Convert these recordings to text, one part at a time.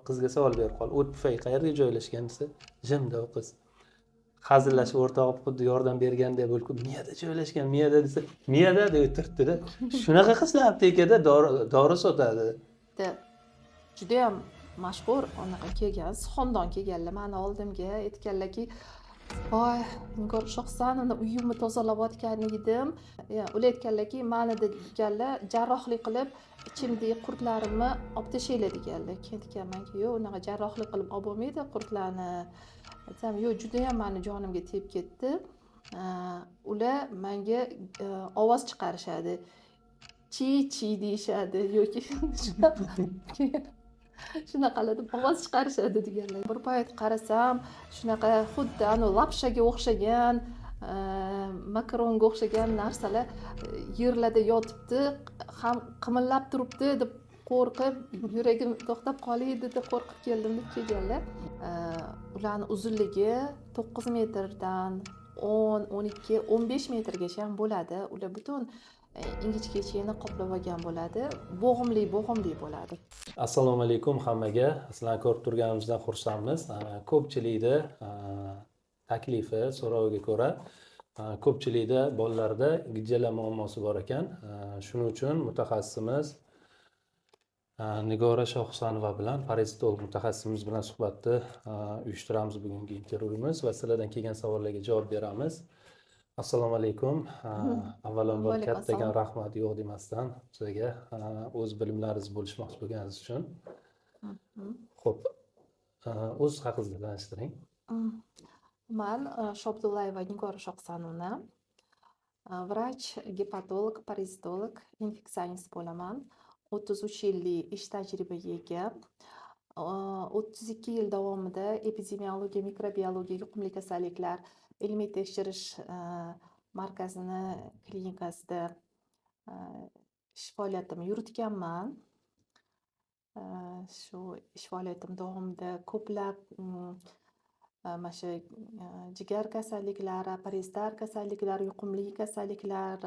qizga savol berib qoldi. O't pufagi qayerga joylashgan desa, jimda u qiz. Hazillashib o'rtog'i xuddi yordam berganday bo'lib, miyada joylashgan, miyada desa, miyada deb o'tiribdida. Shunaqa qizlar aptekada dori sotadi. Judayam mashhur anaqa kelgan, Suxondon kelganlar mani oldimga, aytganlarki, voy Nigor Shohsanovna, uyimni tozalayotgan edim. Ular aytganlarki, mani deganlar, jarrohlik qilib ichimdagi qurtlarimni olib tashlanglar deganlar. Keyin aytganmanki, yo'q, unaqa jarrohlik qilib olib bo'lmaydi qurtlarni. Aytsam, yo'q, judayam mani jonimga tegib ketdi. Ular menga ovoz chiqarishadi, chi chi deyishadi yoki shunaqa deb ovoz chiqarishadi deganlar. Bir payt qarasam, shunaqa xuddi anavi lapshaga o'xshagan, makaronga o'xshagan narsalar yerlarda yotibdi, ham qimillab turibdi deb qo'rqib, yuragim to'xtab qolaydi deb qo'rqib keldim deb kelganlar. Ularni uzunligi 9 metrdan 10, 12, 15 metrgacha ham bo'ladi. Ular butun ingichka ichini qoplab olgan bo'ladi, bo'g'imli bo'g'imli bo'ladi. Assalomu alaykum hammaga. Sizlarni ko'rib turganimizdan xursandmiz. Ko'pchilikda taklifi, so'roviga ko'ra, ko'pchilikda bolalarda gijjalar muammosi bor ekan. Shuning uchun mutaxassisimiz Nigora Shohhusanova bilan, parazitolog mutaxassisimiz bilan suhbatni uyushtiramiz bugungi intervyumiz va sizlardan kelgan savollarga javob beramiz. Assalomu alaykum. Avvalambor kattagan rahmat yo'q demasdan sizga o'z bilimlaringizni bo'lishmoqchi bo'lganingiz uchun. Xo'p, o'z haqingizda tanishtiring. Man Shobdullayeva Nigora Shohsanovna, vrach, gepatolog, parazitolog, infeksionist bo'laman. 33 yillik ish tajribaga ega. 32 yil davomida epidemiologiya, mikrobiologiya, yuqumli kasalliklar ilmiy tekshirish markazini klinikasida ish faoliyatimni yuritganman. Shu ish faoliyatim davomida ko'plab mana shu jigar kasalliklari, parazitar kasalliklar, yuqumli kasalliklar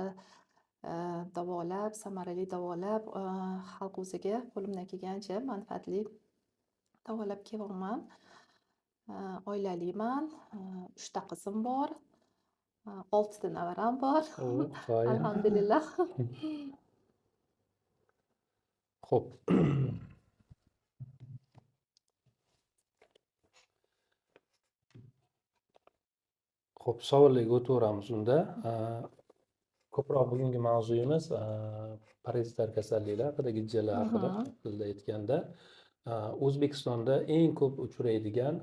davolab, samarali davolab, xalq o'ziga qo'limdan kelgancha manfaatli davolab kelyapman. Oilaliman, 3 ta qizim bor, 6 ta navaram bor. Alhamdulillah. Xo'p. Xo'p, savollarga o'taveramiz unda. Ko'proq bugungi mavzuyimiz parazitar kasalliklar haqida, gijjalar haqida tilda aytganda. O'zbekistonda eng ko'p uchraydigan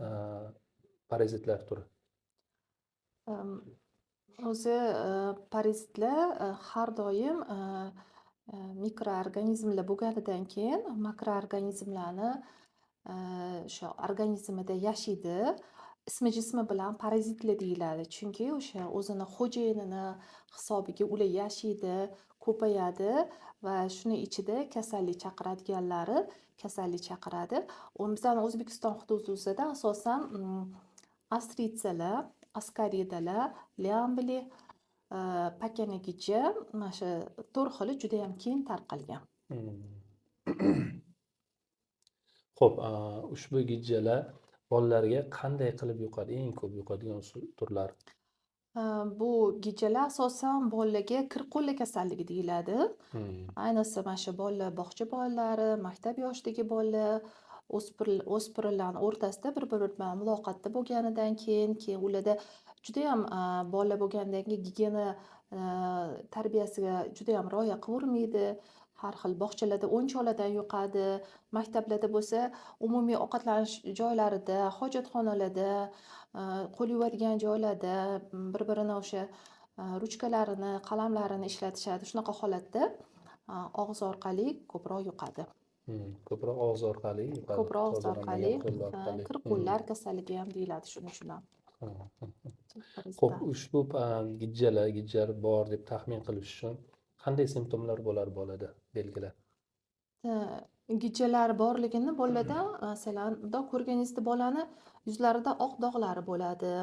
parazitlar turi. O'zi parazitlar har doim mikroorganizmlar bo'lganidan keyin makroorganizmlarni o'sha organizmida yashaydi. Ismi jismi bilan parazitlar deyiladi. Chunki o'sha o'zini xo'jayinini hisobiga ular yashaydi, ko'payadi va shuni ichida kasallik chaqiradiganlari kasallik chaqiradi. Bizning O'zbekiston hududida asosan astritsalar, askaridalar, lyambli, pakana-gijja, mana shu 4 xili juda ham keng tarqalgan. Xo'p, ushbu gijjalar bolalarga qanday qilib yuqadi? Eng ko'p yuqadigan turlar. Bu gijjalar asosan bolalarga kirqo'lla kasalligi deyiladi. Ayniqsa mana shu bolalar, bog'cha bolalari, maktab yoshidagi bolalar, o'spirinlarning o'rtasida bir-biri bilan muloqotda bo'lganidan keyin, keyin ularda judayam bola bo'lgandan keyin gigiyena tarbiyasiga judayam rioya qilavermaydi. Har xil bog'chalarda o'yinchoqlardan yuqadi, maktablarda bo'lsa umumiy ovqatlanish joylarida, hojatxonalarda, qo'l yuvadigan joylarda bir-birini o'sha ruchkalarini, qalamlarini ishlatishadi. Shunaqa holatda og'iz orqali ko'proq yuqadi. Ko'proq og'iz orqali yuqadi. Ko'proq og'iz orqali, kir qo'llar kasalligi ham deyiladi shuning uchun ham. Xo'p, ushbu gijjalar, gijjar bor deb taxmin qilish uchun qanday simptomlar bo'lar bolada, belgilar? Gijjalar borligini bolalarda, masalan, bundoq ko'rganingizda bolani yuzlarida oq dog'lari bo'ladi.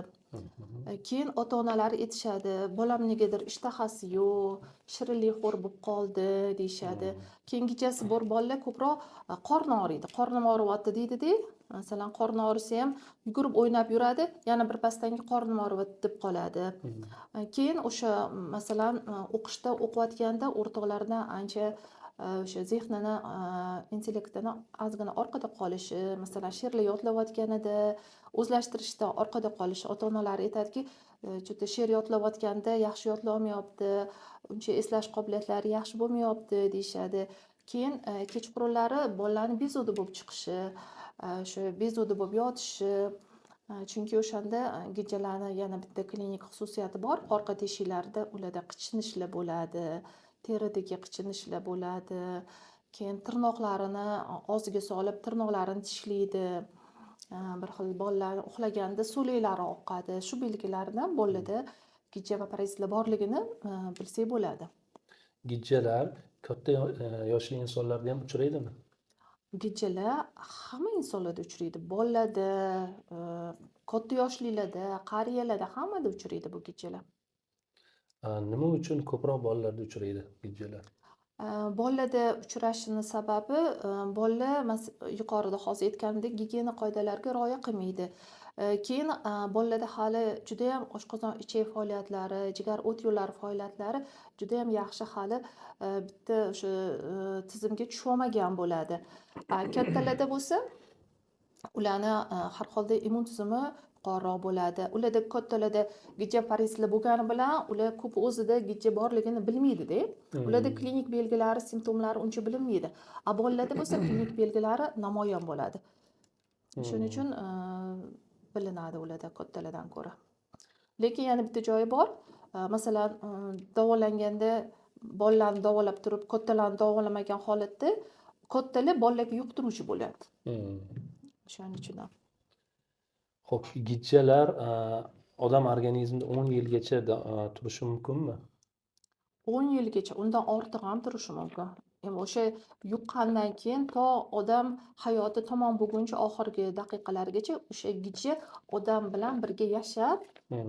Keyin ota-onalari aytishadi, bolam negadir ishtahasi yo'q, shirinlikxo'r bo'lib qoldi deyishadi. Keyin gijjasi bor bolalar ko'proq qorni og'riydi. Qornim og'riyapti deydi-da. Masalan, qorni og'risa ham yugurib o'ynab yuradi, yana birpasdan keyin qornim og'riyapti deb qoladi. Keyin o'sha, masalan, o'qishda o'qiyotganda o'rtoqlaridan ancha o'sha zehnini, intellektini ozgina orqada qolishi, masalan, she'rlar yodlayotganida o'zlashtirishda orqada qolishi. Ota-onalari aytadiki, что-то she'r yodlayotganda yaxshi yodlolmayapti, uncha eslash qobiliyatlari yaxshi bo'lmayapti deyishadi. Keyin kechqurunlari bolalarni bezovta bo'lib chiqishi, o'sha bezovta bo'lib yotishi, chunki o'shanda gijjalarni yana bitta klinik xususiyati bor, orqa teshiklarida ularda qichinishlar bo'ladi, teridagi qichinishlar bo'ladi. Keyin tirnoqlarini og'ziga solib, tirnoqlarini tishlaydi. Bir xil bolalar uxlaganda so'laklari oqadi. Shu belgilardan bolalarda gijja va parazitlar borligini bilsak bo'ladi. Gijjalar katta yoshli insonlarda ham uchraydimi? Gijjalar hamma insonlarda uchraydi. Bolalarda, katta yoshlilarda, qariyalarda, hammada uchraydi bu gijjalar. Nima uchun ko'proq bolalarda uchraydi gijjalar? Bolalarda uchrashini sababi, bolalar, yuqorida hozir aytganimdek, gigiyena qoidalariga rioya qilmaydi. Keyin bolalarda hali judayam oshqozon ichak faoliyatlari, jigar o't yo'llari faoliyatlari judayam yaxshi hali bitta o'sha tizimga tushib bo'ladi. Kattalarda bo'lsa, ularni har holda immun tizimi yuqoriroq bo'ladi. Ularda, kattalarda gijja parazitlar bo'lgani bilan ular ko'p o'zida gijja borligini bilmaydida. Ularda klinik belgilari, simptomlari uncha bilinmaydi. A bolalarda bo'lsa klinik belgilari namoyon bo'ladi. Shuning uchun bilinadi ularda kattalardan ko'ra. Lekin yana bitta joyi bor. Masalan, davolanganda bolalarni davolab turib, kattalarni davolamagan holatda kattalar bolalarga yuqtiruvchi bo'ladi. Shuning uchun ham. Xo'p, gijjalar odam organizmida 10 yilgacha turishi mumkinmi? 10 yilgacha, undan ortiq ham turishi mumkin. Endi o'sha yuqqandan keyin to odam hayoti tamom bo'lguncha, oxirgi daqiqalargacha o'sha gijja odam bilan birga yashab,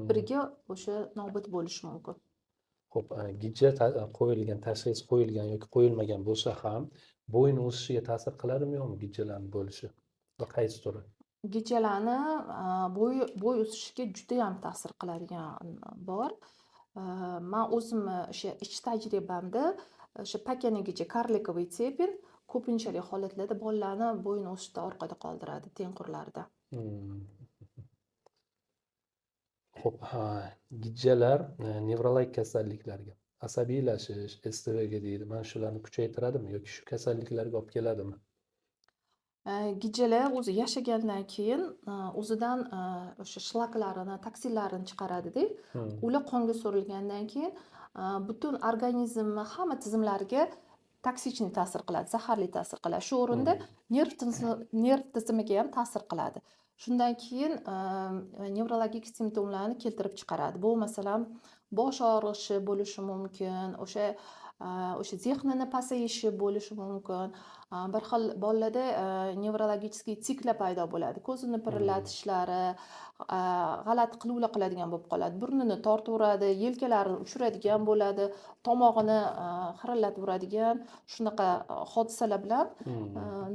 birga o'sha nobud bo'lishi mumkin. Xo'p, gijja qo'yilgan, tashxis qo'yilgan yoki qo'yilmagan bo'lsa ham, bo'yni o'sishiga ta'sir qiladimi yo'qmi gijjalarning bo'lishi va qaysi turi? Gijjalarni bo'y o'sishiga judayam ta'sir qiladigan bor. Man o'zimni o'sha ich tajribamda o'sha pakana gijja, карликовый цепень ko'pinchalik holatlarda bolalarni bo'yini o'sishda orqada qoldiradi tengqurlarida. Xo'p, gijjalar nevrologik kasalliklarga, asabiylashish, СТВГ deydi, mana shularni kuchaytiradimi yoki shu kasalliklarga olib keladimi? Gijjalar o'zi yashagandan keyin o'zidan o'sha shlaklarini, toksinlarini chiqaradida. Ular qonga so'rilgandan keyin butun organizmni hamma tizimlariga токсичный ta'sir qiladi, zaharli ta'sir qiladi. Shu o'rinda nerv tizimiga ham ta'sir qiladi. Shundan keyin nevrologik simptomlarni keltirib chiqaradi. Bu, masalan, bosh og'rishi bo'lishi mumkin, o'sha zehnini pasayishi bo'lishi mumkin. Bir xil bolalarda nevrologический tiklar paydo bo'ladi. Ko'zini pirillatishlari, g'alati qiluvlar qiladigan bo'lib qoladi. Burnini tortaveradi, yelkalarini uchiradigan bo'ladi, tomog'ini xirillatib, shunaqa hodisalar bilan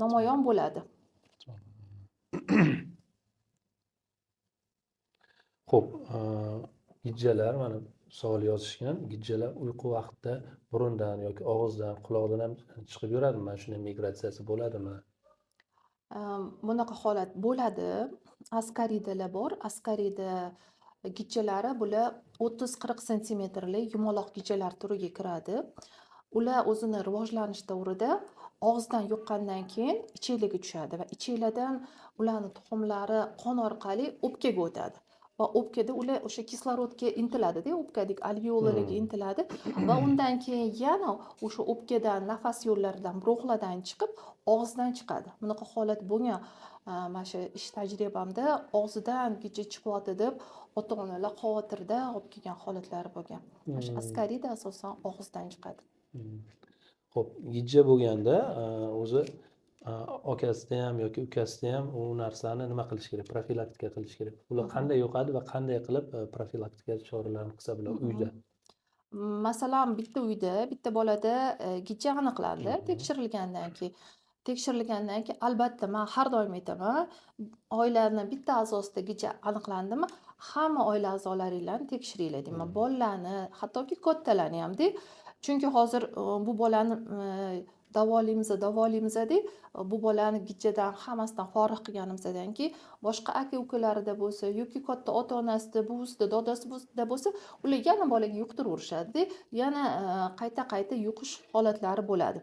namoyon bo'ladi. Xo'p, gijjalar, mana savol yozishgan, gijjalar uyqu vaqtida burundan yoki og'izdan, quloqdan ham chiqib yuradimi? Mana shunday migratsiyasi bo'ladimi? Bunaqa holat bo'ladi. Askaridalar bor. Askarida gijjalari bular 30-40 santimetrli yumaloq gijjalar turiga kiradi. Ular o'zini rivojlanish davrida og'izdan yuqqandan keyin ichaklarga tushadi va ichaklardan ularni tuxumlari qon orqali o'pkaga o'tadi. Va o'pkada ular o'sha kislorodga intiladida, o'pkadagi alveolalarga intiladi va undan keyin yana o'sha o'pkadan, nafas yo'llaridan, bronxlardan chiqib, og'izdan chiqadi. Bunaqa holat bo'lgan. Mana shu ish tajribamda og'zidan gijja chiqyapti deb ota-onalar xavotirda olib kelgan holatlari bo'lgan. Mana shu askarida asosan og'izdan chiqadi. Xo'p, gijja bo'lganda o'zi Akasida ham yoki ukasida ham u narsani nima qilish kerak, profilaktika qilish kerak. Ular qanday yuqadi va qanday qilib profilaktika choralarini qilsa bo'ladi uyda? Masalan, bitta uyda bitta bolada gijja aniqlandi. Tekshirilgandan keyin albatta man har doim aytaman, oilani bitta a'zosida gijja aniqlandimi, hamma oila a'zolaringlarni tekshiringlar deyman. Bolalarni, hattoki kattalarni hamda. Chunki hozir bu bolani davolaymiz, davolaymiz, bu bolani gijjadan hammasidan forig' qilganimizdan keyin boshqa aka ukalarida bo'lsa yoki katta ota onasida, buvisida, dodasida bo'lsa, ular yana bolaga yuqtiraverishadida, yana qayta qayta yuqish holatlari bo'ladi.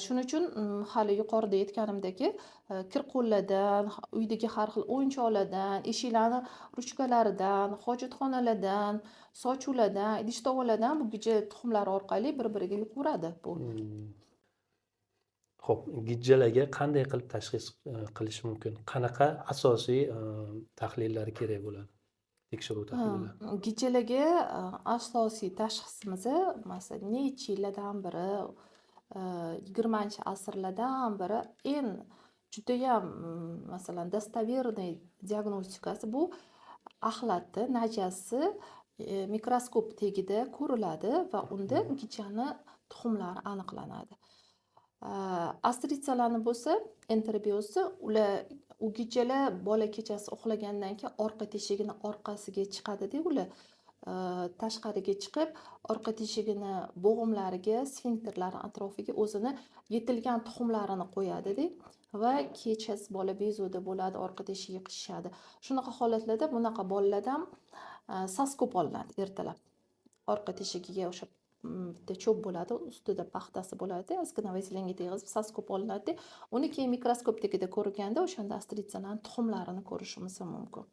Shuning uchun hali yuqorida aytganimdek, kir qo'llardan, uydagi har xil o'yinchoqlardan, eshiklarni ruchkalaridan, hojatxonalardan, sochuvlardan, idish tovoqlardan bu gijja tuxumlari orqali bir biriga yuqaveradi bu. Xo'p, gijjalarga qanday qilib tashxis qilish mumkin? Qanaqa asosiy tahlillar kerak bo'ladi? Tekshiruv tahlillari. Gijjalarga asosiy tashxisimiz, masalan, necha yillardan beri, 20-asrlardan beri eng judayam, masalan, достоверный diagnostikasi bu axlatni najasi mikroskop tagida ko'riladi va unda gijjani tuxumlari aniqlanadi. Ostritsalarni bo'lsa, enterobiozi, ular u gijjalar bola kechasi uxlagandan keyin orqa teshigini orqasiga chiqadida, ular tashqariga chiqib, orqa teshigini bo'g'imlariga, sfinkterlari atrofiga o'zini yetilgan tuxumlarini qo'yadida va kechasi bola bezovta bo'ladi, orqa teshigiga qishishadi. Shunaqa holatlarda bunaqa bolalardan soskop olinadi ertalab. Orqa teshigiga o'sha bitta cho'p bo'ladi, ustida paxtasi bo'ladi, ozgina vazelinga tegizib soskop olinadi. Uni keyin mikroskop tagida ko'rganda o'shanda ostritsalarni tuxumlarini ko'rishimiz mumkin.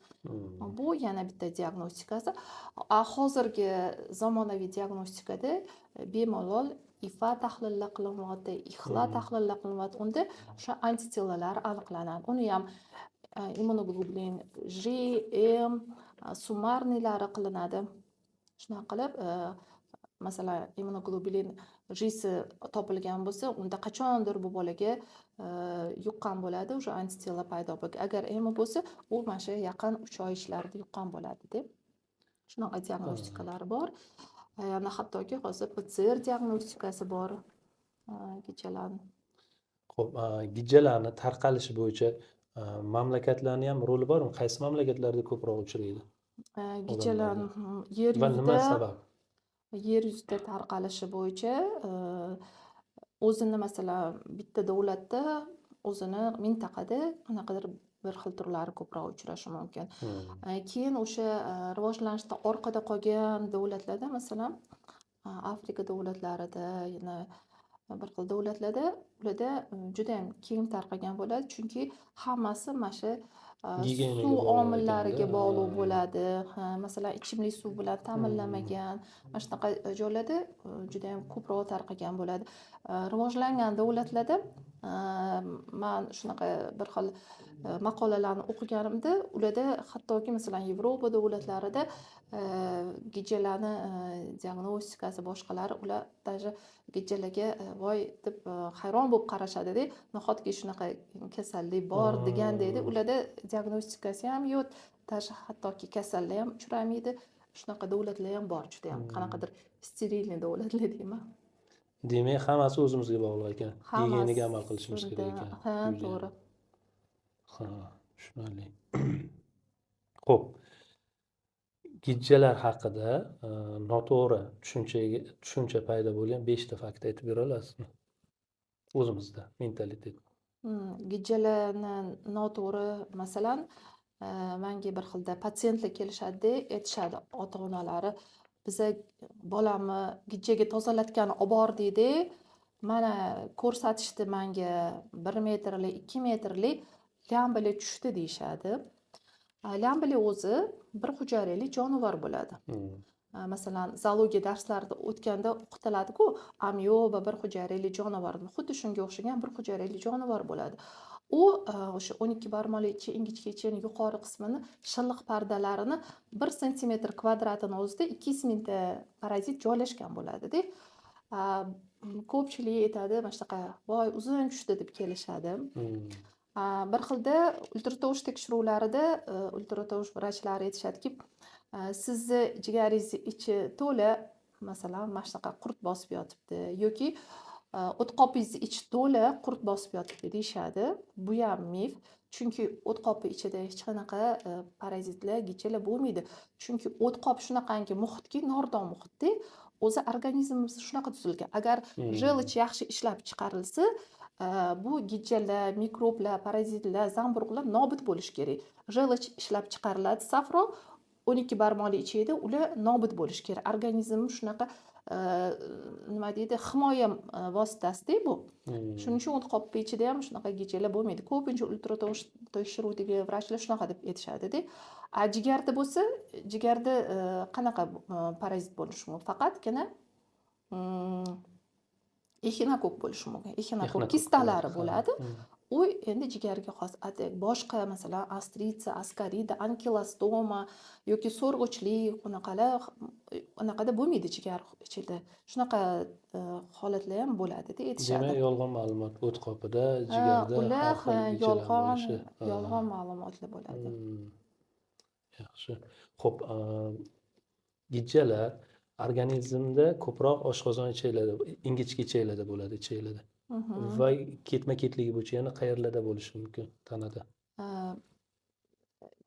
Bu yana bitta diagnostikasi. A hozirgi zamonaviy diagnostikada bemalol IFA tahlillar qilinyapti, IHLA tahlillar qilinyapti. Unda o'sha antitelalar aniqlanadi. Uni ham immunoglobulin G, M, суммарный lari qilinadi. Shunaqa qilib, masalan, immunoglobulin G'si topilgan bo'lsa, unda qachondir bu bolaga yuqqan bo'ladi, o'sha antitela paydo bo'lgan. Agar M bo'lsa, u mana shu yaqin 3 oy ichlarida yuqqan bo'ladi deb. Shunaqa diagnostikalar bor. Yana hattoki hozir PCR diagnostikasi bor gijjalarni. Xo'p, gijjalarni tarqalishi bo'yicha mamlakatlarni ham roli bormi? Qaysi mamlakatlarda ko'proq uchraydi? Gijjalarni yer Va nima yuzida sabab? Yer yuzida tarqalishi bo'yicha o'zini, masalan, bitta davlatda, o'zini mintaqada qanaqadir bir xil turlari ko'proq uchrashi mumkin. Keyin o'sha rivojlanishda orqada qolgan davlatlarda, masalan, Afrika davlatlarida, yana bir xil davlatlarda ularda judayam keng tarqagan bo'ladi, chunki hammasi mana shu Gigiyenaga suv bog'liq omillariga ekanda. Bog'liq bo'ladi. Ha, masalan, ichimlik suv bilan ta'minlanmagan, mana shunaqa joylarda judayam ko'proq tarqagan bo'ladi. Rivojlangan davlatlarda man shunaqa bir xil maqolalarni o'qiganimda, ularda hattoki, masalan, Yevropa davlatlarida gijjalarni diagnostikasi, boshqalari, ular даже gijjalarga voy deb hayron bo'lib qarashadida, nahotki shunaqa kasallik bor degandek. Ularda diagnostikasi ham yo'q, даже hattoki kasallar ham uchramaydi. Shunaqa davlatlar ham bor, judayam qanaqadir стерильный davlatlar deyman. Demak, hammasi o'zimizga bog'liq ekan. Gigiyenaga amal qilishimiz kerak Hammasida ekan ha, uyda ham. To'g'ri. Ha, tushunarli. Xo'p. Gijjalar haqida noto'g'ri tushuncha paydo bo'lgan 5 ta fakt aytib bera olasizmi? O'zimizda mentalitet. Gijjalarni noto'g'ri, masalan, manga bir xilda patsientlar kelishadida, aytishadi ota-onalari, biza bolamni gijjaga tozalatgani olib bordikda, mana ko'rsatishdi manga 1 metrli, 2 metrli lyambali tushdi deyishadi. Lyambali o'zi bir hujayrali jonivor bo'ladi. Masalan, zoologiya darslarida o'tganda o'qitiladi-ku, amyoba bir hujayrali jonivor deb. Xuddi shunga o'xshagan bir hujayrali jonivor bo'ladi. U o'sha 12 barmoqli ingichka ichini yuqori qismini shilliq pardalarini 1 santimetr kvadratini o'zida 200 mingta parazit joylashgan bo'ladida. Ko'pchilik aytadi, mana shunaqa voy uzun tushdi deb kelishadi. Bir xilda ultratovush tekshiruvlarida ultratovush vrachlari aytishadiki, sizni jigaringizni ichi to'la, masalan, mana shunaqa qurt bosib yotibdi yoki o'tqopingizni ichi to'la qurt bosib yotibdi deyishadi. Bu ham mif. Chunki o'tqopi ichida hech qanaqa parazitlar, gijjalar bo'lmaydi. Chunki o'tqop shunaqangi muhitki, nordon muhitda o'zi organizmimiz shunaqa tuzilgan. Agar желчь yaxshi ishlab chiqarilsa, bu gijjalar, mikroblar, parazitlar, zamburug'lar nobud bo'lishi kerak. Желчь ishlab chiqariladi, safro 12 barmoqli ichakda ular nobud bo'lishi kerak. Organizm shunaqa nima deydi, himoya vositasida bu. Shuning uchun o'tqopni ichida ham shunaqa gijjalar bo'lmaydi. Ko'pincha ultratovush tekshiruvdagi vrachlar shunaqa deb aytishadi-da. A jigarda bo'lsa, jigarda qanaqa parazit bo'lishi mumkin? Faqatgina exinokokk bo'lishi mumkin. Exinokokk kistalari bo'ladi. U endi jigarga xos. Boshqa, masalan, ostritsa, askarida, ankilostoma yoki so'rg'ichlik bunaqalar unaqada bo'lmaydi jigar ichida. Shunaqa holatlar ham bo'ladi-da aytishadi. Demak, yolg'on ma'lumot o'tqopida, jigarda ular har xil gijjalar yolg'on bo'lishi. Yolg'on ma'lumotlar bo'ladi. Yaxshi. Xo'p, gijjalar organizmda ko'proq oshqozon ichaklarida, ingichka ichaklarda bo'ladi, ichaklarda. Va ketma-ketligi bo'yicha yana qayerlarda bo'lishi mumkin tanada?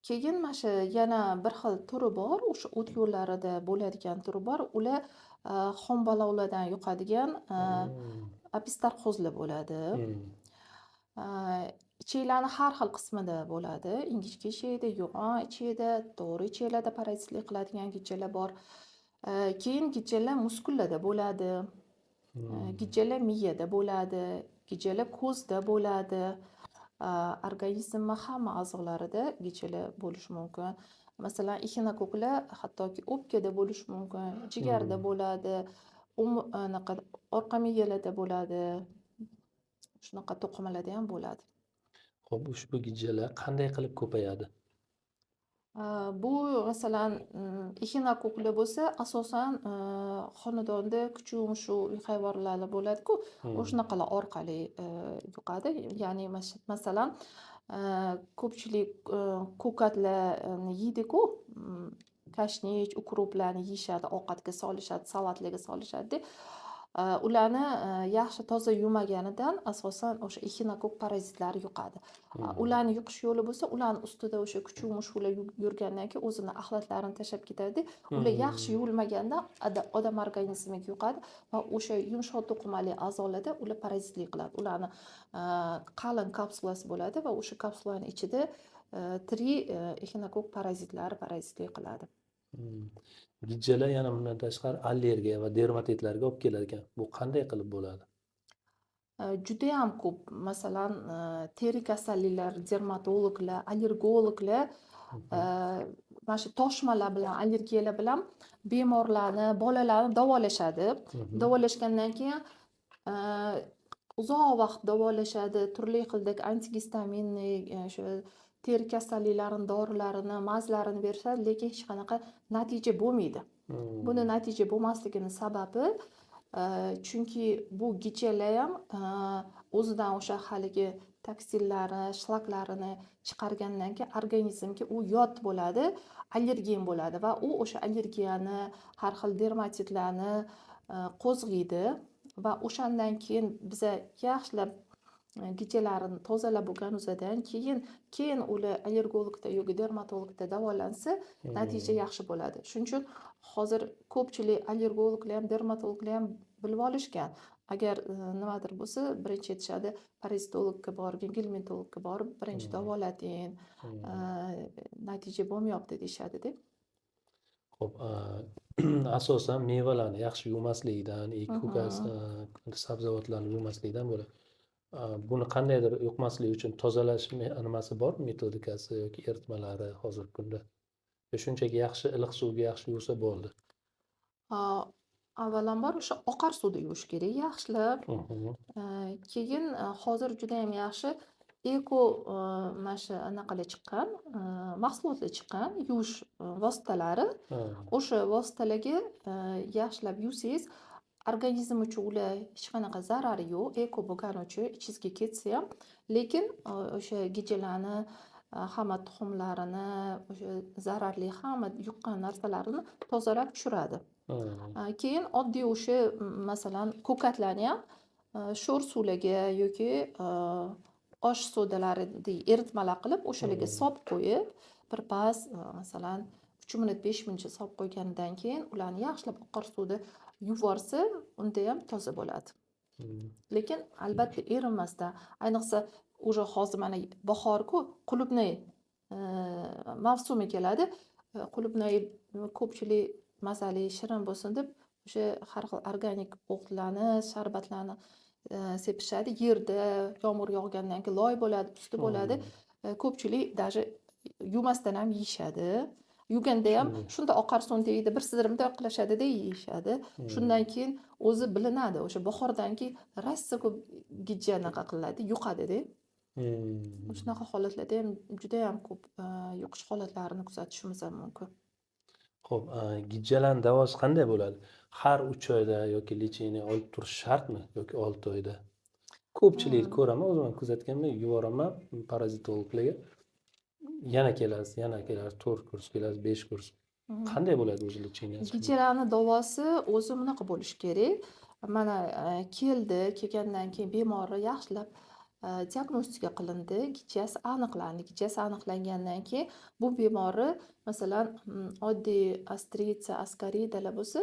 Keyin mana shu yana bir xil turi bor, o'sha o't yo'llarida bo'ladigan turi bor. Ular xombalovlardan yuqadigan opistarxozlar bo'ladi. Ichaklarni har xil qismida bo'ladi. Ingichka ichakda, yo'g'on ichakda, to'g'ri ichaklarda parazitlik qiladigan gijjalar bor. Keyin gijjalar muskullarda bo'ladi. Gijjalar miyada bo'ladi, gijjalar ko'zda bo'ladi. Organizmni hamma a'zolarida gijjalar bo'lishi mumkin. Masalan, exinokoklar hattoki o'pkada bo'lishi mumkin, jigarda bo'ladi, anaqa orqa miyalarda bo'ladi. Shunaqa to'qimalarda ham bo'ladi. Xo'p, ushbu gijjalar qanday qilib ko'payadi? Bu masalan, exinokoklar bo'lsa, asosan xonadonda kuchuk, mushuk, uy hayvonlari bo'ladi-ku, o'shanaqalar orqali yuqadi. Ya'ni masalan, ko'pchilik ko'katlarni yeydi-ku, kashnich, ukroplarni yeyishadi, ovqatga solishadi, salatlarga solishadi. Ularni yaxshi toza yuvmaganidan asosan o'sha exinokok parazitlari yuqadi. Ularni yuqish yo'li bo'lsa, ularni ustida o'sha kuchuk, mushuklar yurgandan keyin o'zini axlatlarini tashlab ketadi. Ular yaxshi yuvilmagandan odam organizmiga yuqadi va o'sha yumshoq to'qimali a'zolarda ular parazitlik qiladi. Ularni qalin kapsulasi bo'ladi va o'sha kapsulani ichida tirik exinokok parazitlari parazitlik qiladi. Gijjalar yana bundan tashqari allergiya va dermatitlarga olib kelar ekan. Bu qanday qilib bo'ladi? Judayam ko'p, masalan, teri kasalliklari, dermatologlar, allergologlar mana shu toshmalar bilan, allergiyalar bilan bemorlarni, bolalarni davolashadi. Davolashgandan keyin uzoq vaqt davolashadi, turli xildagi antigistaminniy, o'sha teri kasalliklarini dorilarini, mazlarini berishadi, lekin hech qanaqa natija bo'lmaydi. Buni natija bo'lmasligini sababi, chunki bu gijjalar ham o'zidan o'sha haligi toksinlarni, shlaklarini chiqargandan keyin organizmga u yot bo'ladi, allergen bo'ladi va u o'sha allergiyani, har xil dermatitlarni qo'zg'aydi va o'shandan keyin biza yaxshilab gijjalarini tozalab bo'lganimizdan keyin ular allergologda yoki dermatologda davolansa, natija yaxshi bo'ladi. Shuning uchun hozir ko'pchilik allergologlar ham, dermatologlar ham bilib olishgan. Agar nimadir bo'lsa, birinchi aytishadi, parazitologga borgin, gelmintologga borib, birinchi davolating, natija bo'lmayapti deyishadi-da. Xo'p, asosan mevalarni yaxshi yuvmaslikdan, ko'kat, sabzavotlarni yuvmaslikdan bo'ladi. Buni qandaydir yuqmaslik uchun tozalash nimasi bormi, metodikasi yoki eritmalari hozirgi kunda? Yo shunchaki yaxshi iliq suvga yaxshi yuvsa bo'ldi? Avvalambor o'sha oqar suvda yuvish kerak yaxshilab. Keyin hozir juda ham yaxshi eko mana shu anaqalar chiqqan, mahsulotlar chiqqan, yuvish vositalari. O'sha vositalarga yaxshilab yuvsangiz, Organizm uchun ular hech qanaqa zarari yo'q, eko bo'lgani uchun ichingizga ketsa ham, lekin o'sha gijjalarni hamma tuxumlarini, o'sha zararli hamma yuqqan narsalarini tozalab tushiradi. Keyin oddiy o'sha, masalan, ko'katlarni ham sho'r suvlarga yoki osh sodalaridek eritmalar qilib, o'shalarga solib qo'yib, birpas, masalan, 3 minut, 5 minutcha solib qo'yganidan keyin ularni yaxshilab oqar suvda yuvorsa, unda ham toza bo'ladi. Lekin albatta erinmasdan, ayniqsa уже hozir mana bahor-ku, qulupnay mavsumi keladi. Qulupnay ko'pchilik mazali, shirin bo'lsin deb o'sha har xil organik o'tlarni, sharbatlarni sepishadi. Yerda yomg'ir yog'gandan keyin loy bo'ladi, usti bo'ladi. Ko'pchilik даже yuvmasdan ham yeyishadi. Yuvganda ham shunda oqar suvni tagida bir sidirimda qilishadida yeyishadi. Shundan keyin o'zi bilinadi. O'sha bahordan keyin rosa ko'p gijja anaqa qilinadi, yuqadida. Shunaqa holatlarda ham judayam ko'p yuqish holatlarini kuzatishimiz ham mumkin. Xo'p, gijjalarni davosi qanday bo'ladi? Har 3 oyda yoki лечение olib turish shartmi yoki 6 oyda? Ko'pchilikni ko'raman, o'zim ham kuzatganman, yuboraman parazitologlarga. Yana kelasiz, yana kelasiz, 4 kurs kelasiz, 5 kurs. Qanday bo'ladi o'zi лечение si? Gijjalarni davosi o'zi bunaqa bo'lishi kerak. Mana keldi, kelgandan keyin bemorni yaxshilab diagnostika qilindi, gijjasi aniqlandi. Gijjasi aniqlangandan keyin bu bemorni, masalan, oddiy ostritsa, askaridalar bo'lsa,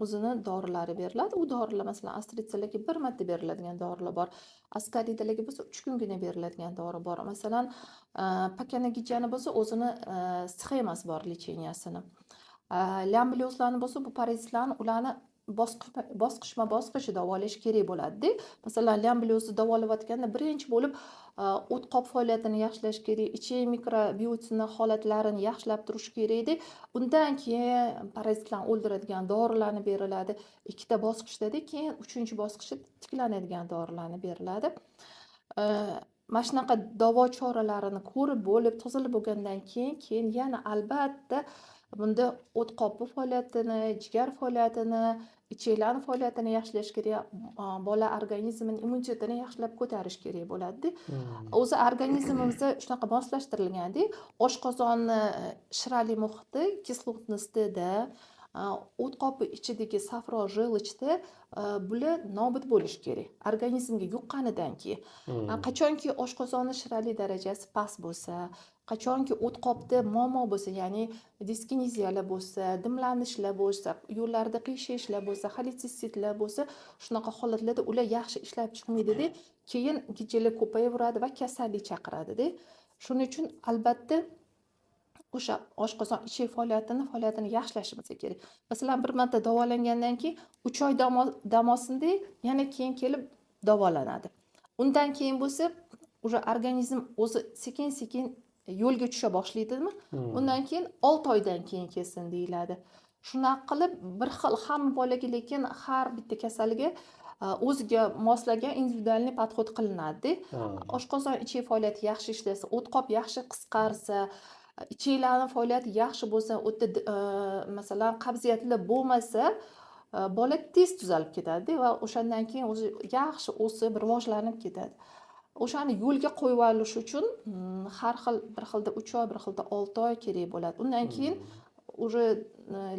o'zini dorilari beriladi. U dorilar, masalan, ostritsalarga bir marta beriladigan dorilar bor. Askaridalarga bo'lsa 3 kungina beriladigan dori bor. Masalan, pakana gijjani bo'lsa o'zini sxemasi bor лечения sini. Lyambliozlarni bo'lsa, bu parazitlarni ularni bosqichma-bosqich davolash kerak bo'ladida. Masalan, lyambliozni davolayotganda birinchi bo'lib o't qop faoliyatini yaxshilash kerak, ichak mikrobiotini holatlarini yaxshilab turish kerakda. Undan keyin parazitlarni o'ldiradigan dorilarni beriladi. Ikkita bosqichdada, keyin uchinchi bosqichda tiklanadigan dorilarni beriladi. Mana shunaqa davo choralarini ko'rib bo'lib, tozalab bo'lgandan keyin yana albatta bunda o't qopi faoliyatini, jigar faoliyatini, ichaklarni faoliyatini yaxshilash kerak, bola organizmining immunitetini yaxshilab ko'tarish kerak bo'ladida. O'zi organizmimizda shunaqa moslashtirilganda, oshqozonni shirali muhiti кислотность ida, o't qopi ichidagi safro, желчь da bular nobud bo'lishi kerak organizmga yuqqanidan keyin. Qachonki oshqozonni shirali darajasi past bo'lsa, qachonki o't qopda muammo bo'lsa, ya'ni diskineziyalar bo'lsa, dimlanishlar bo'lsa, yo'llarda qiyshayishlar bo'lsa, xoletsistitlar bo'lsa, shunaqa holatlarda ular yaxshi ishlab chiqmaydida, keyin gijjalar ko'payaveradi va kasallik chaqiradida. Shuning uchun albatta o'sha oshqozon ichak faoliyatini yaxshilashimiz kerak. Masalan, bir marta davolangandan keyin 3 oy dam olsinda, yana keyin kelib davolanadi. Undan keyin bo'lsa уже organizm o'zi sekin-sekin yo'lga tusha boshlaydimi? Undan keyin 6 oydan keyin kelsin deyiladi. Shunaqa qilib bir xil hamma bolaga, lekin har bitta kasalga o'ziga moslagan индивидуальный подход qilinadi. Oshqozon ichak faoliyati yaxshi ishlasa, o't qop yaxshi qisqarsa, ichaklarni faoliyati yaxshi bo'lsa, u yerda masalan qabziyatlar bo'lmasa, bola tez tuzalib ketadi va o'shandan keyin o'zi yaxshi o'sib, rivojlanib ketadi. O'shani yo'lga qo'yib olish uchun har xil, bir xilda 3 oy, bir xilda 6 oy kerak bo'ladi. Undan keyin уже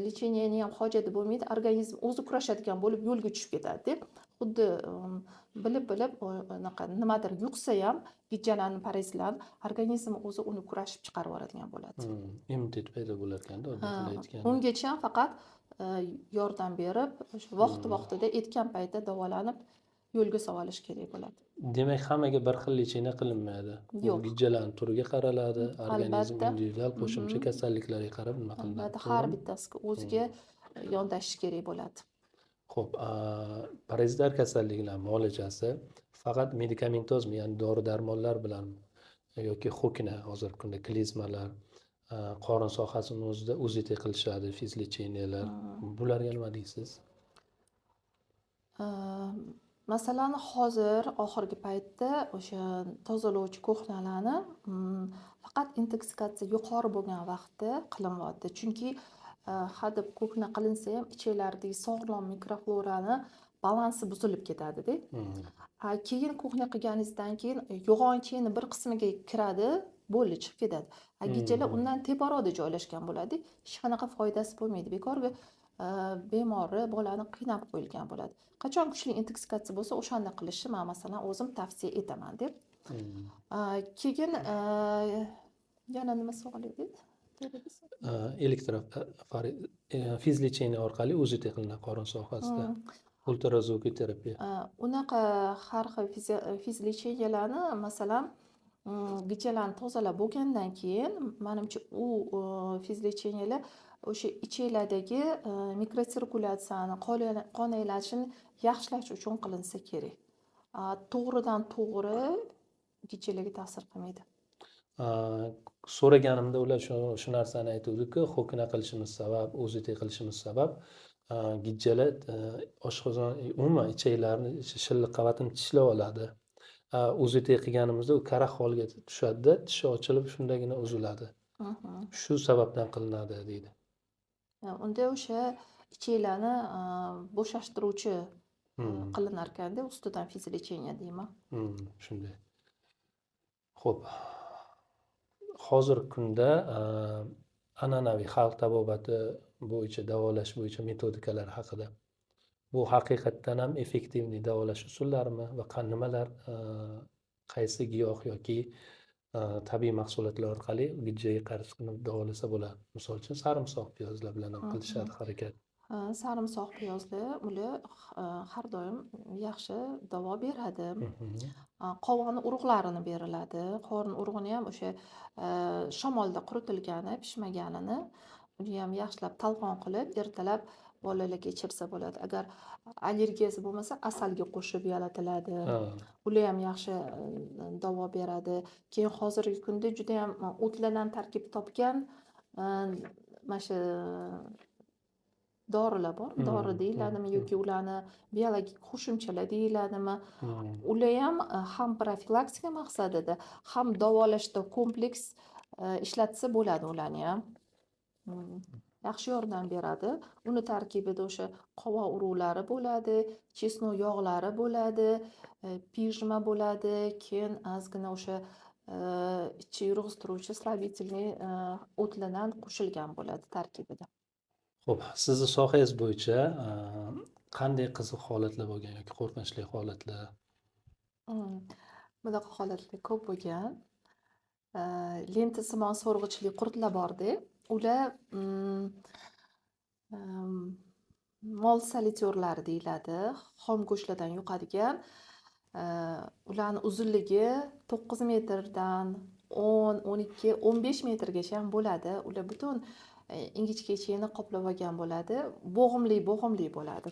лечение ni ham hojati bo'lmaydi, organizm o'zi kurashadigan bo'lib yo'lga tushib ketadi. Xuddi bilib-bilib anaqa nimadir yuqsa ham gijjalarni, parazitlarni organizm o'zi uni kurashib chiqarib yuboradigan bo'ladi. Immunitet paydo bo'lar ekanda, oddiy tilda aytganda. Ungacha faqat yordam berib, o'sha vaqti-vaqtida aytgan paytda davolanib yo'lga solib kerak bo'ladi. Demak, hammaga bir xil лечение qilinmaydi. Bu Yo'q. gijjalarning turiga qaraladi, organizm Albatta. individual qo'shimcha kasalliklarga qarab nima qilinadi, Albatta, har to'g'rimi? bittasiga o'ziga yondashish kerak bo'ladi. Xo'p, parazitlar kasalliklar muolajasi faqat medikamentozmi, ya'ni dori-darmonlar bilanmi yoki xokina, hozirgi kunda klizmalar, qorin sohasini o'zida УЗТ qilishadi, физлечения lar. Bularga nima deysiz? Masalan, hozir oxirgi paytda o'sha tozalovchi ko'hnalarni faqat intoksikatsiya yuqori bo'lgan vaqtda qilinyapti. Chunki Hadeb кухня qilinsa ham ichaklardagi sog'lom mikroflorani balansi buzilib ketadida. Keyin кухня qilganingizdan keyin yo'g'on ichakni bir qismiga kiradi, bo'ldi, chiqib ketadi. Gijjalar undan teparoqda joylashgan bo'ladi, hech qanaqa foydasi bo'lmaydi, bekorga bemorni, bolani qiynab qo'yilgan bo'ladi. Qachon kuchli intoksikatsiya bo'lsa, o'shanda qilishni man, masalan, o'zim tavsiya etaman deb. Keyin yana nima savol edi? Elektro физлечение orqali УЗТ qilinadi qorin sohasida, ultrazvukoterapiya. Unaqa har xil физлечения larni, masalan, gijjalarni tozalab bo'lgandan keyin, manimcha, u физлечения lar o'sha ichaklardagi mikrosirkulyatsiyani, qon aylanishini yaxshilash uchun qilinsa kerak. To'g'ridan to'g'ri gijjalarga ta'sir qilmaydi. So'raganimda ular shu narsani aytuvdiki, хокна qilishimiz sabab, УЗТ qilishimiz sabab gijjalar oshqozon, umuman ichaklarni shilliq qavatini tishlab oladi. УЗТ qilganimizda u karaxt holga tushadida, tishi ochilib, shundagina uziladi. Shu sababdan qilinadi, deydi. Unda o'sha ichaklarni bo'shashtiruvchi qilinar ekanda ustidan физлечение deyman. Shunday. Ho'p, hozirgi kunda an'anaviy xalq tabobati bo'yicha davolash bo'yicha metodikalar haqida. Bu haqiqatdan ham эффективный davolash usullarimi va nimalar, qaysi giyoh yoki tabiiy mahsulotlar orqali gijjaga qarshi qilib davolasa bo'ladi? Misol uchun, sarimsoq piyozlar bilan ham qilishadi harakat. Ha, sarimsoq piyozlar, ular har doim yaxshi davo beradi. Qovog'ini urug'larini beriladi. Qovog'ini urug'ini ham o'sha shamolda quritilgani, pishmaganini, uni ham yaxshilab talqon qilib, ertalab bolalarga ichirsa bo'ladi. Agar allergiyasi bo'lmasa, asalga qo'shib yalatiladi. Ular ham yaxshi davo beradi. Keyin hozirgi kunda judayam o'tlardan tarkib topgan mana shu dorilar bor. Dori deyiladimi yoki ularni biologik qo'shimchalar deyiladimi? Ular ham ham profilaktika maqsadida, ham davolashda kompleks ishlatsa bo'ladi ularni ham. Yaxshi yordam beradi. Uni tarkibida o'sha qovoq urug'lari bo'ladi, чеснок yog'lari bo'ladi, pijma bo'ladi, keyin ozgina o'sha ichni yurg'iztiruvchi слабительный o'tlardan qo'shilgan bo'ladi tarkibida. Xo'p, sizni sohangiz bo'yicha qanday qiziq holatlar bo'lgan yoki qo'rqinchli holatlar? Bunaqa holatlar ko'p bo'lgan. Lentasimon so'rg'ichli qurtlar borda, ular mol solityorlari deyiladi, xom go'shtlardan yuqadigan. Ularni uzunligi 9 metrdan 10, 12, 15 metrgacha ham bo'ladi. Ular butun ingichka ichagini qoplab olgan bo'ladi, bo'g'imli bo'g'imli bo'ladi.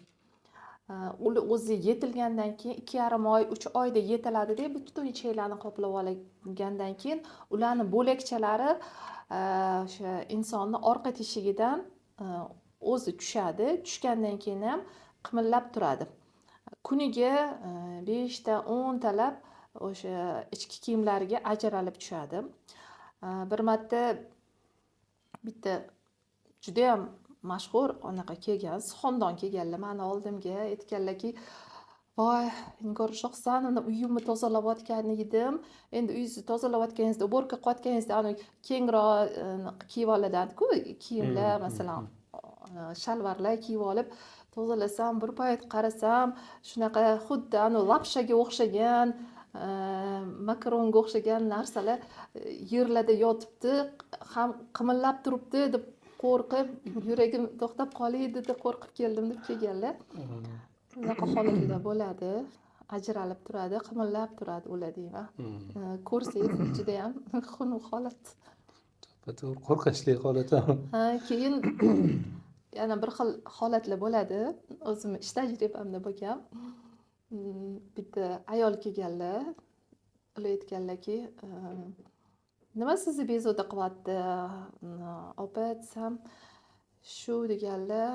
Ular o'zi yetilgandan keyin 2,5 oy, 3 oyda yetiladida, butun ichaklarni qoplab olgandan keyin ularni bo'lakchalari o'sha insonni orqa teshigidan o'zi tushadi. Tushgandan keyin ham qimillab turadi. Kuniga 5 ta, 10 talab o'sha ichki kiyimlariga ajralib tushadi. Bir marta bitta judayam mashhur anaqa kelgan, suxandon kelganlar mani oldimga, aytganlarki: "Voy, Nigor Shohsanovna, uyimni tozalayotgan edim. Endi uyingizni tozalayotganingizda, уборка qilayotganingizda anavi kengroq kiyib oladiku kiyimlar, masalan, shalvarlar kiyib olib tozalasam, bir payt qarasam, shunaqa xuddi anavi lapshaga o'xshagan, makaronga o'xshagan narsalar yerlarda yotibdi, ham qimillab turibdi, deb qo'rqib, yuragim to'xtab qolay deb qo'rqib keldim", deb kelganlar. Bunaqa holatlar bo'ladi, ajralib turadi, qimillab turadi ular deyman. Ko'rsangiz, judayam xunuk holat. To'g'ri, qo'rqinchli holat ham. Ha, keyin yana bir xil holatlar bo'ladi, o'zimni ish tajribamda bo'lgan. Bitta ayol kelganlar, ular aytganlarki: "Nima sizni bezovta qilyapti, opa?" desam, shu deganlar: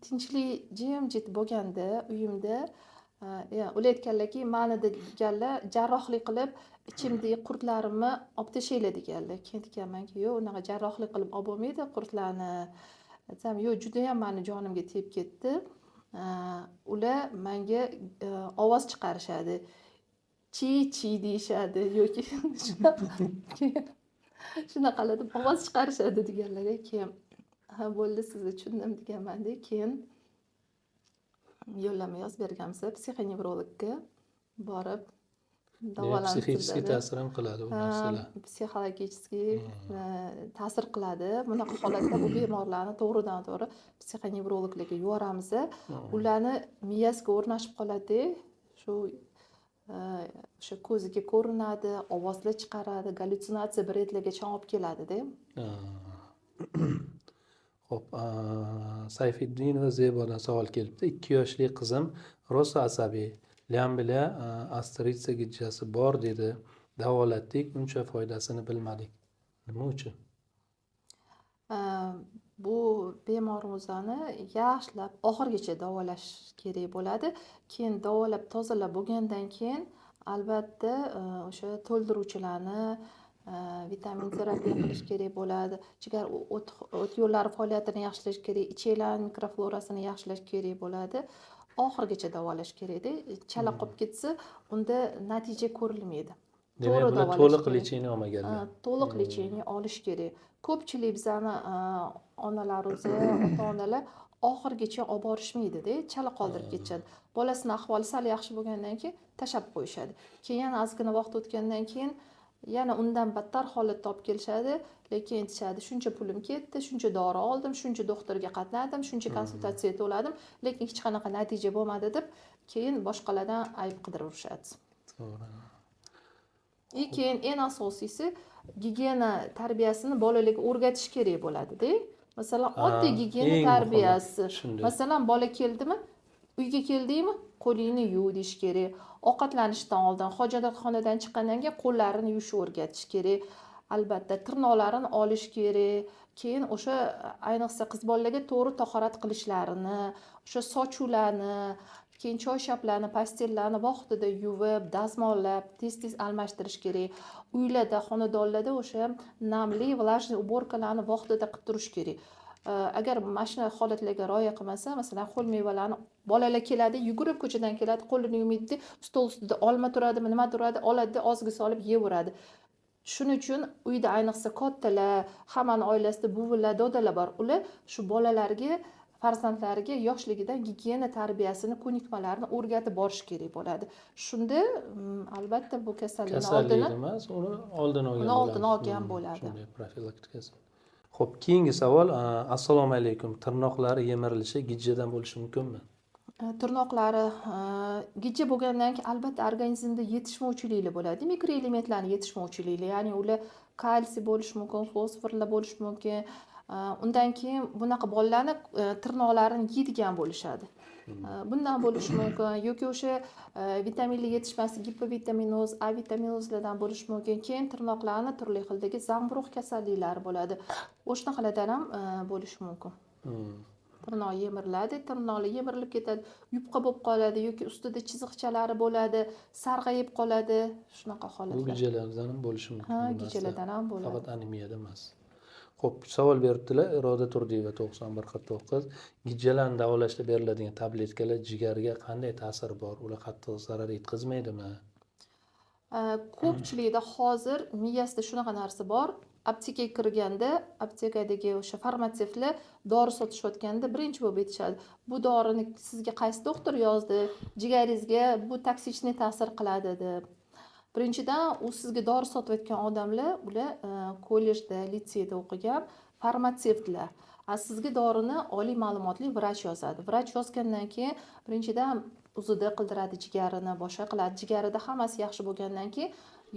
"Tinchlik, jimjit bo'lganda uyimda." Ular aytganlarki, mani, deganlar, "jarrohlik qilib ichimdagi qurtlarimni olib tashlanglar", deganlar. Keyin aytganmanki, yo'q, unaqa jarrohlik qilib olib bo'lmaydi qurtlarni. Aytsam, yo'q, judayam mani jonimga tegib ketdi. Ular menga ovoz chiqarishadi, chi chi deyishadi yoki shunaqa, keyin shunaqa deb ovoz chiqarishadi deganlar. Keyin ha, bo'ldi, sizni tushundim deganmanda. Keyin yo'llanma yozib berganmiz, psixonevrologga borib davolansin Психический dedi. ta'sir ham qiladi bu Ha, narsalar. Психологический ta'sir qiladi. Bunaqa holatda bu bemorlarni to'g'ridan to'g'ri psixonevrologlarga yuboramiz. Ularni miyasiga o'rnashib qoladi shu, o'sha ko'ziga ko'rinadi, ovozlar chiqaradi, gallyutsinatsiya, бред largacha olib keladida. Xo'p, Sayfiddinova Zebodan savol kelibdi. 2 yoshli qizim rosa asabiy, lямбля, острица gijjasi bor dedi. Davolatdik, uncha foydasini bilmadik. Nima uchun? Bu bemorimizni yaxshilab oxirigacha davolash kerak bo'ladi. Keyin davolab, tozalab bo'lgandan keyin albatta o'sha to'ldiruvchilarni, vitamin terapiya qilish kerak bo'ladi. Jigar, o't yo'llari faoliyatini yaxshilash kerak, ichaklarni mikroflorasini yaxshilash kerak bo'ladi. Oxirigacha davolash kerakda. Chala qolib ketsa, unda natija ko'rilmaydi. Demak, To'g'ri bular davolash to'liq kerak. лечение olmaganlar. Ha, to'liq лечение olish kerak. Ko'pchilik bizani onalarimiz, ota onalar oxirigacha olib borishmaydida, chala qoldirib ketishadi. Bolasini ahvoli sal yaxshi bo'lgandan keyin tashlab qo'yishadi. Keyin yana ozgina vaqt o'tgandan keyin yana undan battar holatda olib kelishadi, lekin aytishadi, shuncha pulim ketdi, shuncha dori oldim, shuncha doktorga qatnadim, shuncha konsultatsiya to'ladim, lekin hech qanaqa natija bo'lmadi deb keyin boshqalardan ayb qidirishadi. To'g'ri. И keyin eng asosiysi, gigiyena tarbiyasini bolalarga o'rgatish kerak bo'ladida. Masalan, oddiy gigiyena eng muhimi tarbiyasi. Shunday. Masalan, bola keldimi, uyga keldingmi, qo'lingni yuv deyish kerak. Ovqatlanishdan oldin, hojatxonadan chiqqandan keyin qo'llarini yuvishni o'rgatish kerak. Albatta, tirnoqlarini olish kerak. Keyin o'sha, ayniqsa qiz bolalarga to'g'ri tahorat qilishlarini, o'sha sochuvlarni, keyin choyshablarni, постель larni vaqtida yuvib, dazmollab, tez tez almashtirish kerak. Uylarda, xonadonlarda o'sha namli, влажный уборка larni vaqtida qilib turish kerak. Agar mana shu holatlarga rioya qilmasa, masalan, ho'l mevalarni, bolalar keladi, yugurib ko'chadan keladi, qo'lini yuvmaydida, stol ustida olma turadimi, nima turadi, oladida, og'ziga solib yeyaveradi. Shuning uchun uyda, ayniqsa kattalar, hammani oilasida buvilar, dodalar bor, ular shu bolalarga, farzandlariga yoshligidan gigiyena tarbiyasini, ko'nikmalarini o'rgatib borish kerak bo'ladi. Shunda albatta bu kasallikni Kasallikni oldini emas, uni oldini olgan Uni oldini bo'lamiz. olgan bo'ladi. Shunday, profilaktikasi. Xo'p, keyingi savol. Assalomu alaykum. Tirnoqlari yemirilishi gijjadan bo'lishi mumkinmi? Tirnoqlari gijja bo'lgandan keyin albatta organizmda yetishmovchiliklar bo'ladi, mikroelementlarni yetishmovchiliklari, ya'ni ular kalsiy bo'lishi mumkin, fosforlar bo'lishi mumkin. Undan keyin bunaqa bolalarni tirnoqlarini yeydigan bo'lishadi. Bundan bo'lishi mumkin yoki o'sha vitaminlar yetishmaslik, gipovitaminoz, A vitaminozlardan bo'lishi mumkin. Keyin tirnoqlarni turli xildagi zamburug' kasalliklari bo'ladi, o'shanaqalardan ham bo'lishi mumkin. Tirnoq yemiriladi, tirnoqlar yemirilib ketadi, yupqa bo'lib qoladi yoki ustida chiziqchalari bo'ladi, sarg'ayib qoladi, shunaqa Bu holatlar. gijjalardan ham bo'lishi mumkin Ha, bu narsa. Gijjalardan ham bo'ladi. Faqat anemiyada emas. Xo'p, savol beribdilar. Iroda Turdiyeva, 9149. Gijjalarni davolashda beriladigan tabletkalar jigarga qanday ta'siri bor? Ular qattiq zarar yetkazmaydimi? Ko'pchilikda hozir miyasida shunaqa narsa bor, aptekaga kirganda aptekadagi o'sha farmatsevtlar dori sotishayotganda birinchi bo'lib aytishadi, bu dorini sizga qaysi doktor yozdi, jigaringizga bu токсичный ta'sir qiladi deb. Birinchidan, u sizga dori sotayotgan odamlar, ular kollejda, litseyda o'qigan farmatsevtlar, a sizga dorini oliy ma'lumotli vrach yozadi. Vrach yozgandan keyin birinchidan УЗД qildiradi jigarini, boshqa qiladi, jigarida hammasi yaxshi bo'lgandan keyin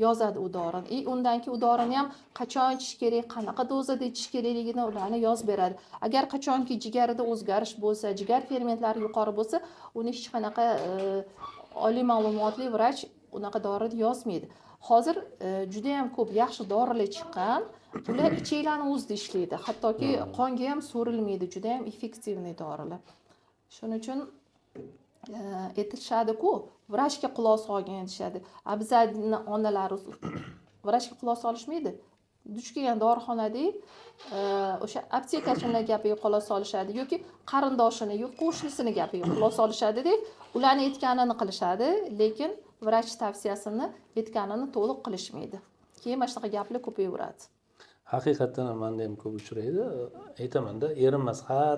yozadi u dorini. И undan keyin u dorini ham qachon ichish kerak, qanaqa dozada ichish kerakligini ularni yozib beradi. Agar qachonki jigarida o'zgarish bo'lsa, jigar fermentlari yuqori bo'lsa, uni hech qanaqa oliy ma'lumotli vrach unaqa dorini yozmaydi. Hozir judayam ko'p yaxshi dorilar chiqqan, ular ichaklarni o'zida ishlaydi, hattoki qonga ham so'rilmaydi, judayam эффективный dorilar. Shuning uchun aytishadiku, vrachga quloq solgin deyishadi. A bizani onalarimiz vrachga quloq solishmaydi. Duch kelgan dorixonada o'sha aptekachini gapiga quloq solishadi yoki qarindoshini yoki qo'shnisini gapiga quloq solishadida, ularni aytganini qilishadi, lekin vrach tavsiyasini aytganini to'liq qilishmaydi. Keyin mana shunaqa gaplar ko'payaveradi. Haqiqatdan ham manda ham ko'p uchraydi. Aytamanda, erinmas har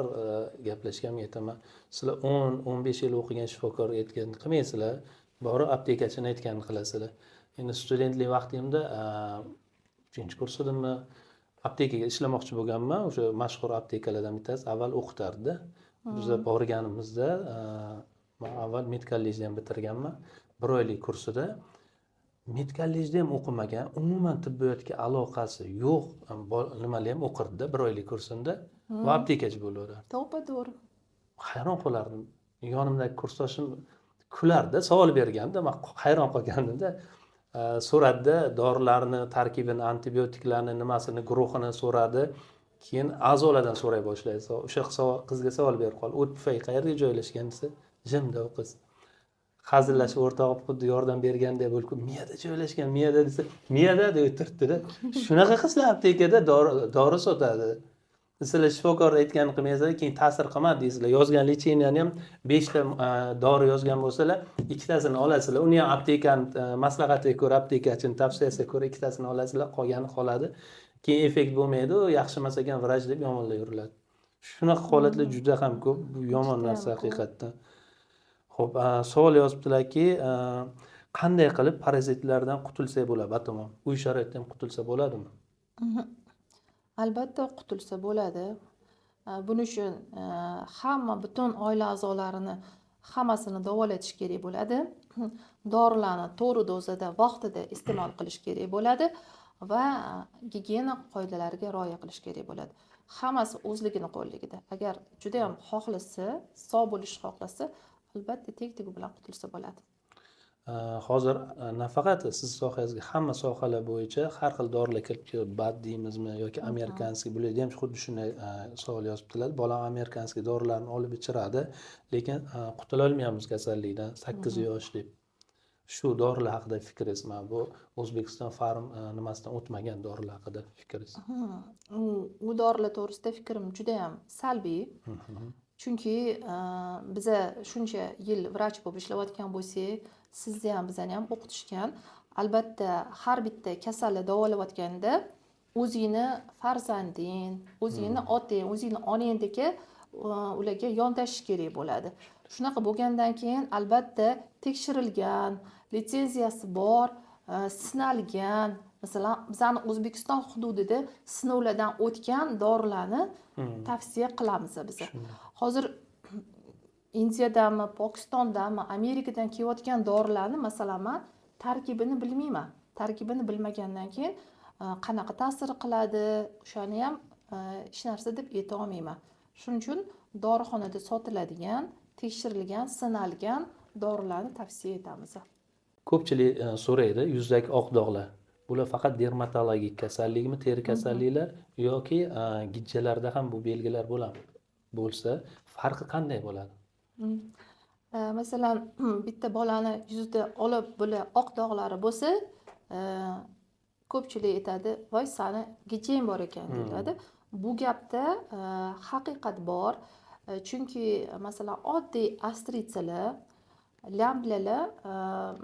gaplashganimga aytaman, sizlar 10-15 yil o'qigan shifokor aytganini qilmaysizlar, borib aptekachini aytganini qilasizlar. Endi studentlik vaqtimda 3-kurs edimmi, aptekaga ishlamoqchi bo'lganman. O'sha mashhur aptekalardan bittasi avval o'qitardi. Biza borganimizda, man avval medkollejni ham bitirganman, 1 oylik kursida. Medkollejda ham o'qimagan, umuman tibbiyotga aloqasi yo'q nimalar ham o'qirdida 1 oylik kursida va aptekachi bo'laverardi. To'ppa-to'g'ri. Hayron qolardim. Yonimdagi kursdoshim kulardi, savol berganda man hayron qolgandimda. So'radida dorilarni tarkibini, antibiotiklarni nimasini, guruhini so'radi. Keyin a'zolardan so'ray boshladi. O'sha qizga savol berib qoldi. O't pufagi qayerga joylashgan desa, jimda u qiz. Hazillashib o'rtog'i xuddi yordam berganday bo'lib, miyada joylashgan, miyada desa, miyada deb o'tiribdida. Shunaqa qizlar aptekada dori sotadi. Sizlar shifokor aytganini qilmaysizlar, keyin ta'sir qilmadi deysizlar. Yozgan lechенияni ham 5 ta dori yozgan bo'lsalar, 2tasini olasizlar. Uni ham aptekani maslahatiga ko'ra, aptekachini tavsiyasiga ko'ra 2tasini olasizlar, qolgani qoladi. Keyin effekt bo'lmaydi, u yaxshi emas ekan vrach deb yomonlayveriladi. Shunaqa holatlar juda ham ko'p. Bu yomon narsa haqiqatdan. Xo'p, savol yozibdilarki, qanday qilib parazitlardan qutulsak bo'ladi? Batamom. Uy sharoitida ham qutulsa bo'ladimi? Albatta qutulsa bo'ladi. Buning uchun hamma butun oila a'zolarini hammasini davolatish kerak bo'ladi. Dorilarni to'g'ri dozada vaqtida iste'mol qilish kerak bo'ladi va gigiyena qoidalariga rioya qilish kerak bo'ladi. Hammasi o'zligini qo'lligida. Agar juda ham xohlasa, sog' bo'lishni xohlasa, albatta tek-tegi bilan qutulsa bo'ladi. Hozir nafaqat siz sohangizga, hamma sohalar bo'yicha har xil dorilar kirib kelib, BAD deymizmi yoki amerikanskiy, bularda ham xuddi shunday savol yozibdilar. Bolam amerikanskiy dorilarni olib ichiradi, lekin qutulolmayapmiz kasallikdan, 8 yosh deb. Shu dorilar haqida fikringiz, mana bu O'zbekiston farm nimasidan o'tmagan dorilar haqida fikringiz? U dorilar to'g'risida fikrim juda ham salbiy. Chunki biza shuncha yil vrach bo'lib ishlayotgan bo'lsak, sizni ham bizani ham o'qitishgan. Albatta har bitta kasalni davolayotganda o'zingni farzanding, o'zingni otang, o'zingni onangdek ularga yondashish kerak bo'ladi. Shunaqa bo'lgandan keyin albatta tekshirilgan, litsenziyasi bor, sinalgan, masalan, bizani O'zbekiston hududida sinovlardan o'tgan dorilarni tavsiya qilamiz biz. Hozir Indiyadanmi, Pokistondanmi, Amerikadan kelayotgan dorilarni masalan men tarkibini bilmayman. Tarkibini bilmagandan keyin qanaqa ta'sir qiladi, o'shani ham hech narsa deb ayta olmayman. Shuning uchun dorixonada sotiladigan, tekshirilgan, sinalgan dorilarni tavsiya etamiz. Ko'pchilik so'raydi, yuzdagi oq dog'lar. Bular faqat dermatologik kasallikmi, teri kasalliklar yoki gijjalarda ham bu belgilar bo'ladimi? Bo'lsa, farqi qanday bo'ladi? Masalan, bitta bolani yuzida olib bular oq dog'lari bo'lsa, ko'pchilik aytadi, voy sani gijjang bor ekan deyiladi. Bu gapda haqiqat bor. Chunki masalan oddiy astritsalar, lamblalar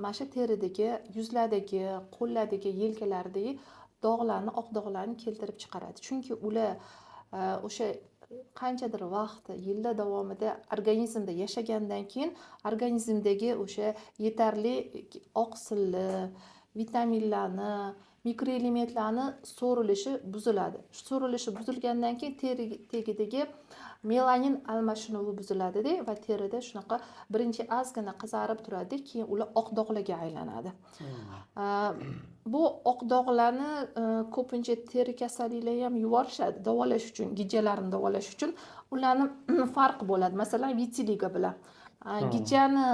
mana shu teridagi, yuzlardagi, qo'llardagi, yelkalardagi dog'larni, oq dog'larni keltirib chiqaradi. Chunki ular o'sha qanchadir vaqt, yillar davomida organizmda yashagandan keyin organizmdagi o'sha yetarli oqsilli, vitaminlarni, mikroelementlarni so'rilishi buziladi. So'rilishi buzilgandan keyin teri tagidagi melanin almashinuvi buziladida va terida shunaqa birinchi ozgina qizarib turadi, keyin ular oq dog'larga aylanadi. Bu oq dog'larni ko'pincha teri kasalliklari ham yuborishadi davolash uchun, gijjalarni davolash uchun. Ularni farqi bo'ladi. Masalan, vitiligo bilan. Gijjani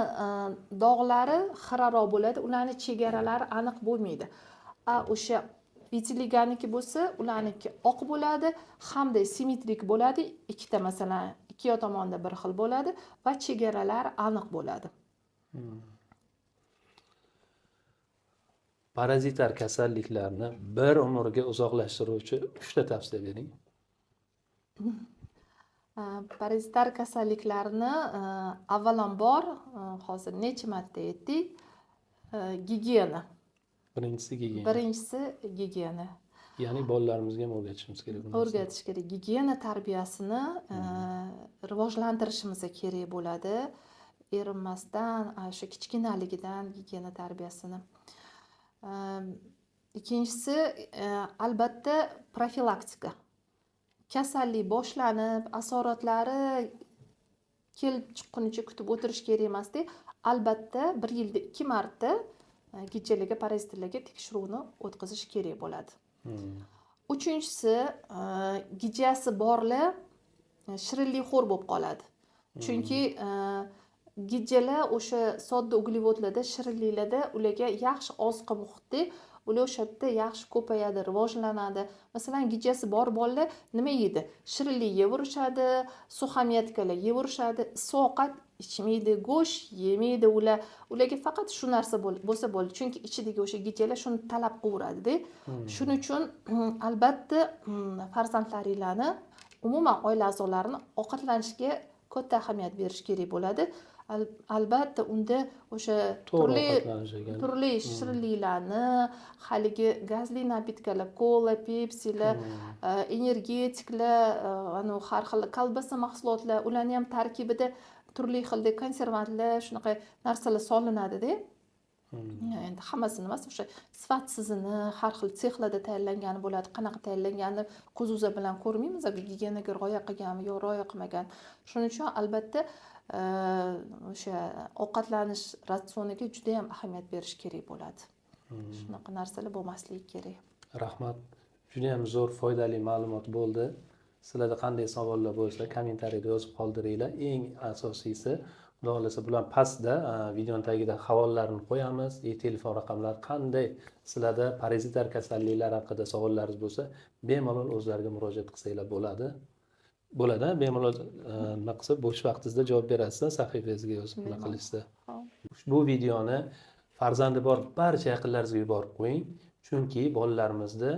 dog'lari xiraroq bo'ladi, ularni chegaralari aniq bo'lmaydi. O'sha vitiliganiki bo'lsa, ularniki oq bo'ladi, hamda simmetrik bo'ladi, ikkita masalan, ikki tomonda bir xil bo'ladi va chegaralari aniq bo'ladi. Parazitar kasalliklarni bir umrga uzoqlashtiruvchi 3 ta tavsiya bering. Parazitar kasalliklarni avvalambor, hozir necha marta aytdik, gigiyena. Birinchisi gigiyena. Birinchisi gigiyena. Ya'ni bolalarimizga ham o'rgatishimiz kerak bu narsani. O'rgatish kerak. Gigiyena tarbiyasini rivojlantirishimiz kerak bo'ladi. Erinmasdan, o'sha kichkinaligidan gigiyena tarbiyasini. Ikkinchisi, albatta profilaktika. Kasallik boshlanib, asoratlari kelib chiqqunicha kutib o'tirish kerak emasda. Albatta bir yilda 2 marta gijjalarga, parazitlarga tekshiruvni o'tkazish kerak bo'ladi. Uchinchisi, gijjasi borlar shirinlikxo'r bo'lib qoladi. Chunki gijjalar o'sha sodda uglevodlarda, shirinliklarda ularga yaxshi oziqa muhitda, ular o'sha yerda yaxshi ko'payadi, rivojlanadi. Masalan, gijjasi bor bolalar nima yeydi? Shirinlik yeverishadi, suxomyatkalar yeverishadi, issiq ovqat ichmaydi, go'sht yemaydi ular. Ularga faqat shu narsa bo'lsa bo'ldi. Chunki ichidagi o'sha gijjalar shuni talab qilaveradida. Shuning uchun albatta farzandlaringlarni, umuman oila a'zolarini ovqatlanishga katta ahamiyat berish kerak bo'ladi. Albatta unda o'sha turli shirinliklarni, haligi gazli napitkalar, kola, pepsilar, energetiklar, har xil kolbasa mahsulotlar, ularni ham tarkibida turli xilda konservantlar, shunaqa narsalar solinadi-da. Endi hammasini emas, o'sha sifatsizini har xil sexlarda tayyorlangani bo'ladi, qanaqa tayyorlanganini ko'z o'zi bilan ko'rmaymiz, gigiyenaga rioya qilganmi yo rioya qilmagan. Shuning uchun albatta o'sha ovqatlanish ratsioniga juda ham ahamiyat berish kerak bo'ladi. Shunaqa narsalar bo'lmasligi kerak. Rahmat. Juda ham zo'r foydali ma'lumot bo'ldi. Sizlarda qanday savollar bo'lsa, kommentariyada yozib qoldiringlar. Eng asosiysi, Xudo xohlasa bular pastda videoni tagida havolalarni qo'yamiz, telefon raqamlari, qanday sizlarda parazitar kasalliklar haqida savollaringiz bo'lsa, bemalol o'zlariga murojaat qilsanglar bo'ladi. Bo'ladi, bemalol nima qilsa, bo'sh vaqtingizda javob berasiz, sahifangizga yozib nima qilishsa. Ushbu videoni farzandi bor barcha yaqinlaringizga yuborib qo'ying, chunki bolalarimizni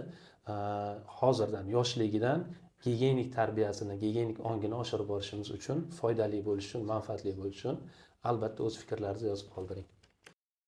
hozirdan, yoshligidan gigiyenik tarbiyasini, gigiyenik ongini oshirib borishimiz uchun, foydali bo'lishi uchun, manfaatli bo'lishi uchun albatta o'z fikrlaringizni yozib qoldiring.